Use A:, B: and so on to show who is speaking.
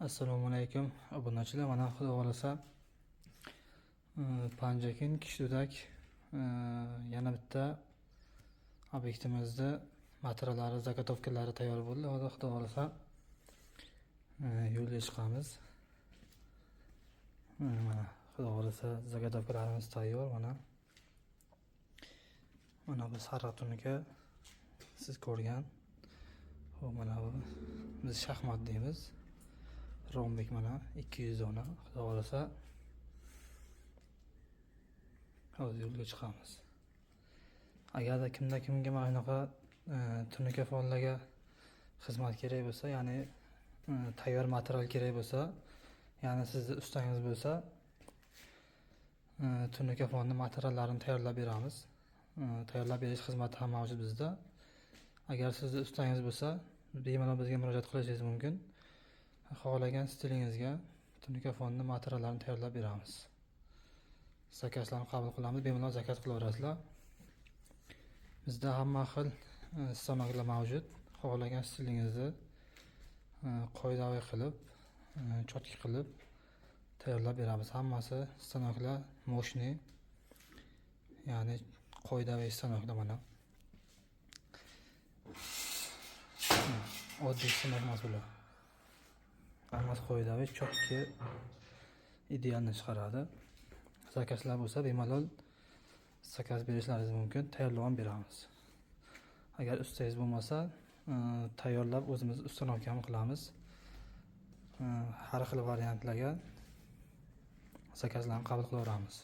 A: Assalomu alaykum, obunachilar. Mana, xudo xohlasa, Panjakent, Kishdudak, yana bitta obyektimizni materiallari, заготовка lari tayyor bo'ldi. Hozir, xudo xohlasa, yo'lga chiqamiz. Mana, xudo xohlasa, заготовка larimiz tayyor. Mana bu sariq tunuka siz ko'rgan. Xo'p, mana bu biz shaxmat deymiz. Ромбик, mana 200 dona. Xudo xohlasa, hozir yo'lga chiqamiz. Agarda kimda kimga mana shunaqa tunuka fonlarga xizmat kerak bo'lsa, ya'ni tayyor material kerak bo'lsa, ya'ni sizni ustangiz bo'lsa, tunuka fonni materiallarini tayyorlab beramiz. Tayyorlab berish xizmati ham mavjud bizda. Agar sizni ustangiz bo'lsa, bemalol bizga murojaat qilishingiz mumkin. Xohlagan stilingizga tunuka fonni materiallarini tayyorlab beramiz. Заказ larni qabul qilamiz, bemalol заказ qilaverasizlar. Bizda hamma xil stanoklar mavjud. Xohlagan stilingizni qoidaviy qilib, чётко qilib tayyorlab beramiz. Hammasi stanoklar мощный, ya'ni qoidaviy stanoklar mana. Oddiy stanok emas bular. Hammasi qoidaviy, чётко, идеально chiqaradi. Заказ lar bo'lsa, bemalol заказ berishlaringiz mumkin, tayyorlab ham beramiz. Agar ustangiz bo'lmasa, tayyorlab o'zimiz установка ham qilamiz. Har xil variantlarga заказ larni qabul qilaveramiz.